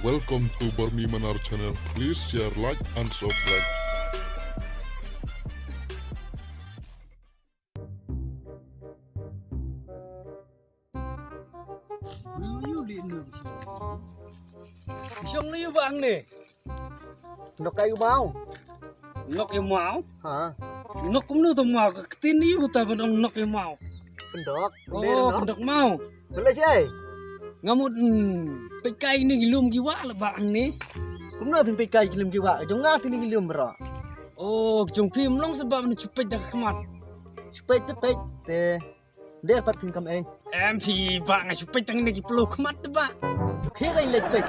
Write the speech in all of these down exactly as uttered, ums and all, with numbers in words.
Welcome to Burmi Manar channel. Please share, like and subscribe. Shong lei ba hangne. Nok ïa u maw. Nok ïa u maw. Ha. Nok kumno to maw, ka ktien ïa u ta ban ong nok ïa u maw. Pyndok. Oh, pyndok maw. Pynlei shi ai. Nga mut, hmm, peit kai ne ki lum ki wah la ba hangne. Kumno phin peit kai ki lum ki wah, jong nga te ne ki lum bro. Oh, jong phi mlong sa ba ban shu peit da ka khmat. Shu peit te peit te. Der pat phin kam eng. Em phi ba nga shu peit tang ne ki plo khmat te ba. Khi ngan leit peit.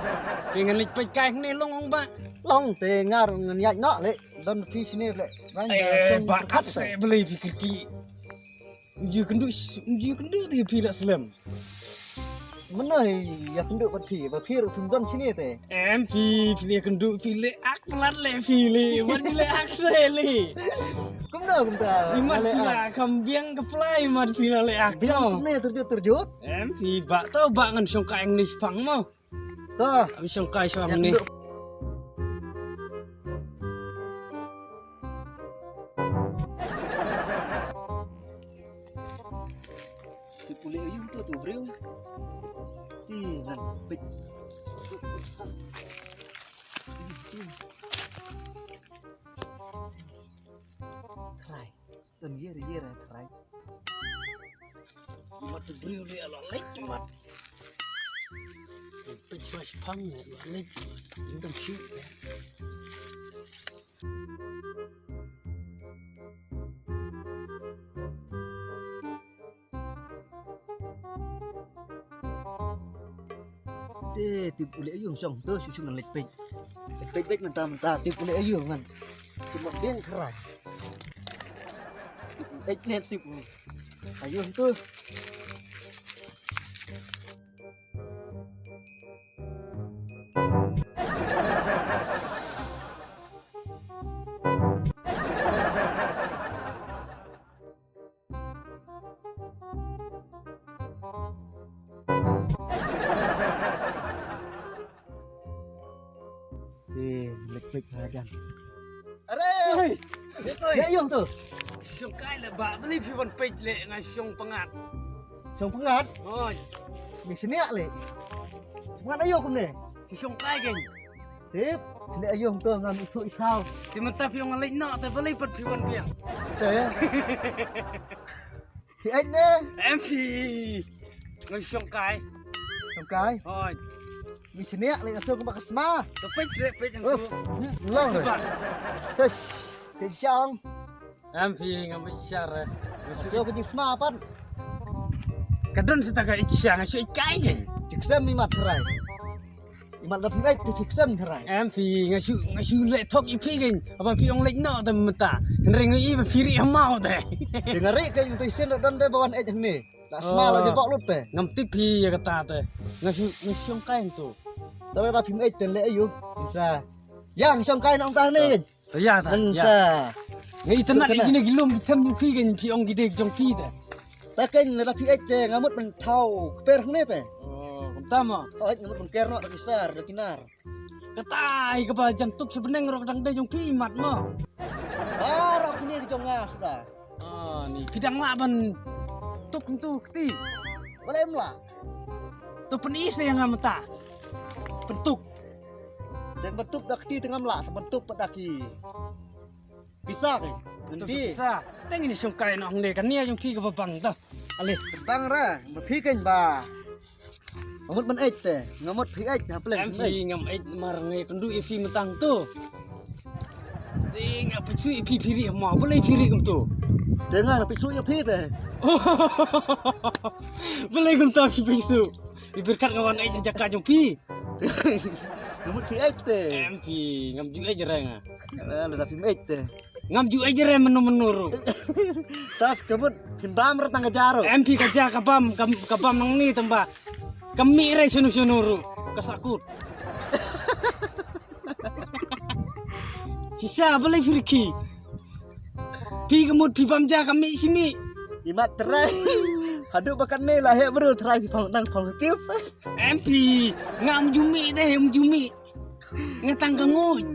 Khi ngan leit peit kai ne long ong ba. Long te ngar ngan ïaid noh le. Don phi sini le. Rang eh, ba kat se beli phi kiki. Ju kendu, ju kendu te phi la slem. Mano ïa kendu pat phi, ba phi ru phim don sini te. Em phi, phi le kendu, phi le ak plat le phi le, wat phi le ak se le. Kumno kumta? Imat phi la kam biang ka plai, imat phi la le ak. Biang kumne terjut terjut. Em phi ba to ba ngan shong kai ngan ni spang mo. To. Am shong kai shong ni. Ti pule ayu tu tu breu. Ti ngan pek. Try. Tun yer yer try. Mat briew de ala lek mat. Pej mas pang ne ala lek mat. Indam shu. Te tip u leh ayu shong to shu shu ngan leh peit. Leh peit peit mynta mynta tip u leh ayu ngan. Shu mot biang khrai. Tip u leh ne tip u ayu to. Te lek peit ha jan. Are! Oi! Oi! Ya yung tu. Shong kai le ba beli phi wan peit le nga shong pangat. Shong pangat? Oi. Ni sini le. Shong pangat ayo kumne. Si shong kai geng. Tip, kene ayu hangto ngam ithuh ithaw. Te mynta phi ong leit noh te balei pat phi wan biang. Te. Phi ait ne? Em phi. Ngan shong kai. Shong kai? Hoi. Mi sniak leit na song ba ka sma. Te peit se peit jang tu. Long. Seba. Peit. Peit shong. Em phi ngam ïa share. Sio ka jingsma pat. Ka don sita ka ïa shang shu kai geng. Jingsem mi mat trai. Imat la phi ïeit te phi ksem tharai. Em phi nga shu nga shu leh thok ïa phi kein. Haba phi ong leit noh te mynta. Hynrei nga ïohi ba phi rieh ha maw te. Te nga rieh kein mynta shisien la don te ba wan ïeit hangne. La sma la jabok lut te. Ngam tip phi ïa kata te. Nga shu nga shu shong kai hangto. Te lada phim ïeit te leh aïu. Sa. Ïa nga shong kai na ong ta hangne kein. To ïa ta. Ngan sa. Nga itynnad ïa kine ki lum ki them jong phi kein phi ong ki dei jong phi te. Ta kein lada phi ïeit te nga mut ban thaw kper hangne te. Oh, kumta mo. Oi, nga mut ban ker noh da ki sar da ki nar. Kata ai kaba jan tuk sha bneng ruh dang dei jong phi mat mo. Baroh kine ki jong nga suda. Ah, ni phi dang lah ban tuk kumtu kti. Balei em lah. To pyn-i sa ïa nga mynta. Pyntuk. Te ban tuk da kti te ngam lah, ban tuk pat da ki pisa ke. Ngan dih. Pisa. Te ngin ïa shong kai noh hangne kane jong phi kaba bang to. Ale. Bang ra, ba phi kein ba. Nga mut ban ïeit te, nga mut phi ïeit ha pleng. Em phi ngam ïeit mar ngi kynduh ïa phi mynta to. Te nga pynsuh ïa phi phi rieh mo, balei phi rieh kumto. Te nga pynsuh ïa phi te. Balei kumta phi pynsuh. Phi pyrkhat nga wan ïeit ha jaka jong phi. Nga mut phi ïeit te. Em phi ngam ju ïeit re nga. Lada phim ïeit te. Ngam ju ïeit re mynno mynno ruh. Tap ka mut phin bam re tang ka ja ruh. Em phi ka ja ka bam ka, ka bam nangne tang ba. Ka mih re shano shano ruh. Ka sakut. Shisha balei phi rikhi. Phi ka mut phi bam ja ka mih shi mih. Imat trai. Haduh ba katne la heh briew trai phi phong dang phong kip. Em phi, ngam jumi deh, em jumi. Nga tang ka nguid.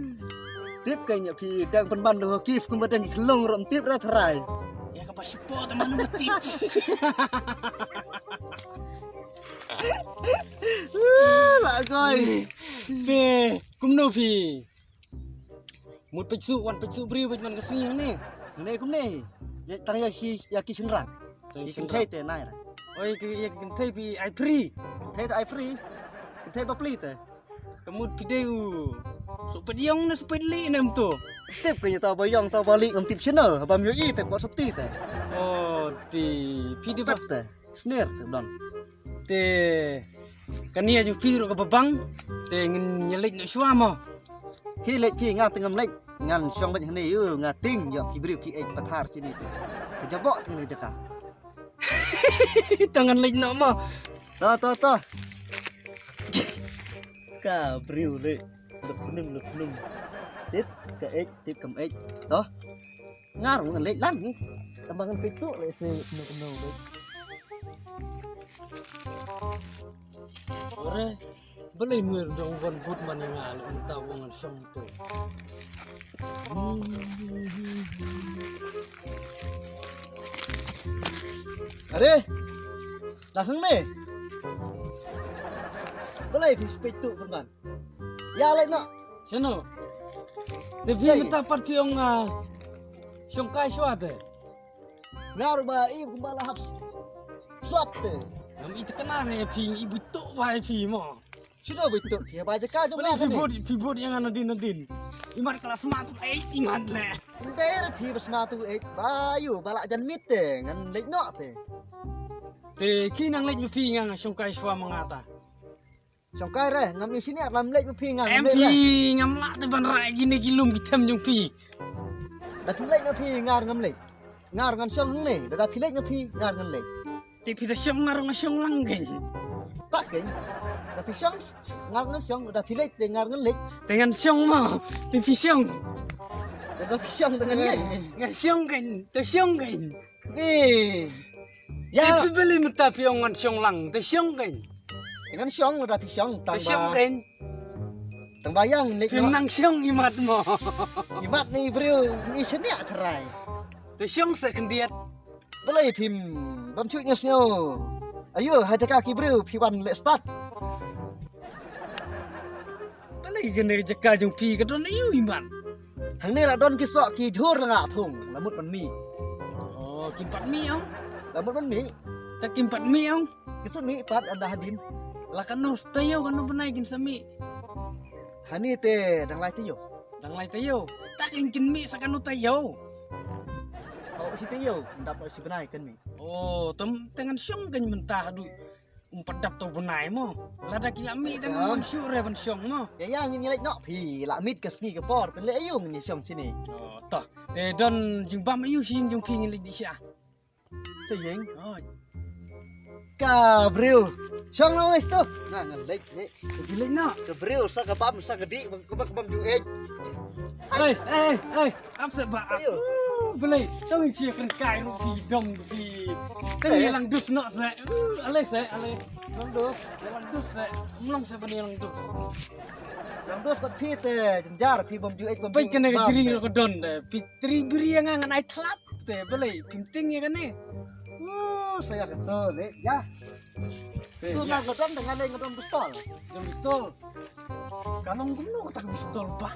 Tip ka nya phi dang pynban do kip kumba dang ki khlong rom tip ra trai. Ya ka pa shupo ta manu ba tip. La goi. Pe, kumno phi? Mut peit suk, wan peit suk briew peit man ka sngi hangne. Hangne kumne. Ya, tang ya ki, ya ki shynrang. Tang ki shynrang. Kynthei te nai ra. Oi, ki, ya ki kynthei phi ai free. Kynthei te ai free. Kynthei ba pli te. Ka mut phi dei u. Suk peit yong ne suk peit li ne mto. Tip ka nya ta ba yong ta ba li ngam tip shino. Bam yo i te ba sop ti te. Oh, ti. Phi di ba. Pet te. Sner te don. Te kane aju phi ruh ka babang te ngin ïa leit noh shuwa mo. Hi leit ki nga te ngam leit ngan shong bad hane yu nga ting ïa ki briew ki ej pathar chini te. Ka jabok te ngan jaka. Te ngan leit noh mo. To to to. Ka briew leit. Luk pnum luk pnum. Tip ka ej tip kam ej. To. Ngar ngan leit lang ni. Tang ba ngan peit tu leit se no no leit. Ore, balei mer dong wan but man nga leit mynta wan ngan shong tu. Are, la hangne. Balei phi peit tu pynban. Ïa leit noh. Shano? Te phi mynta pat phi ong shong kai shuwa te. Nga ruh ba i kumba la hap sop te. Ngam i te kena ne phi i buto ba phi mo. Shano buto phi ba jaka jong nga. Phi bot phi bot ïa nga nadin nadin. I mat kala sma tu ei i mat le. Ndei re phi ba sma tu ei ba yu ba la jan mit te ngan leit noh te. Te ki nang leit ma phi nga shong kai shuwa ma nga ta. Shong kai re ngam i sini lam leit ma phi nga. Em phi ngam lah te ban rai gini ki lum ki them jong phi. Da phi leit ma phi ngar ngam leit. Ngar ngan shong ne da phi leit ma phi ngar ngan leit. Te phi da shong ngar ngan shong lang gen. Tak gen. Da phi shong ngar ngan shong da phi leit te ngar ngan leit. Te ngan shong ma. Te phi shong. Da phi shong da ngan leit. Ngan shong gen. Te shong gen. Ni. Ya. Phi beli mata phi ong ngan shong lang. Te shong gen. Ngan shong da phi shong tang ba. Shong gen. Tang ba yang ni. Phi nang shong imat mo. Imat ni briew ni senia terai. Te shong se kendiat. Balei phim don chuit ngas nyo. Ayo ha jaka ki briew phi wan le start. Balei kane jaka jong phi ka don ayo imat. Hangne la don ki sok ki jhur la nga thung la mut ban mih. Oh, kim pat mih ong. La mut ban mih. Ta kim pat mih ong. Ki sa mih pat ynda hadin. La kano taïew kano bnai kin sa mih. Hani te dang lai taïew. Dang lai taïew. Ta kin kin mih sa kano taïew. Oh, shi taïew, ynda pat shi bnai kan mih. Oh, tam te ngan shong kan mynta haduh. Um pat dap to bnai mo. Lada ki la mih te ngam shuh re ban shong mo. Ya ya ngin leit noh phi la mih ka sngi ka por te le ayu ngin shong sini. Oh, to. Te don jingbam ayu shin jong phi ngin leit di sha. Sa ïeng. Oh. Ka briew. Shong na wes tu. Na ngan leit ni. Ka briew na. Ka briew sa ka bam sa ka di ka bam ka bam ju ej. Ei ei ei. Ap se ba. Ayo. Belai. Tong chi kan kai ru ki dong ki. Kan lang dus na se. Ale se ale. Lang dus. Lang dus se. Mlong se ban lang dus. Lang dus ka phi te jynjar phi bam ju ej bam. Pai kane ka jring ka don de. Phi tri bri nga ngan ai thlap. Te balei pynting ïa kane. Uh, saya kata le ya. Tu na ka don dengan le ngadon pistol. Don pistol. Ka long kumno kata ka pistol ba.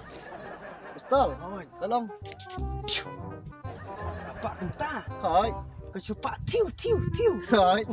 Pistol. Oi. Ka long. Apa kata? Hai. Ka chupa tiu tiu tiu. Hai.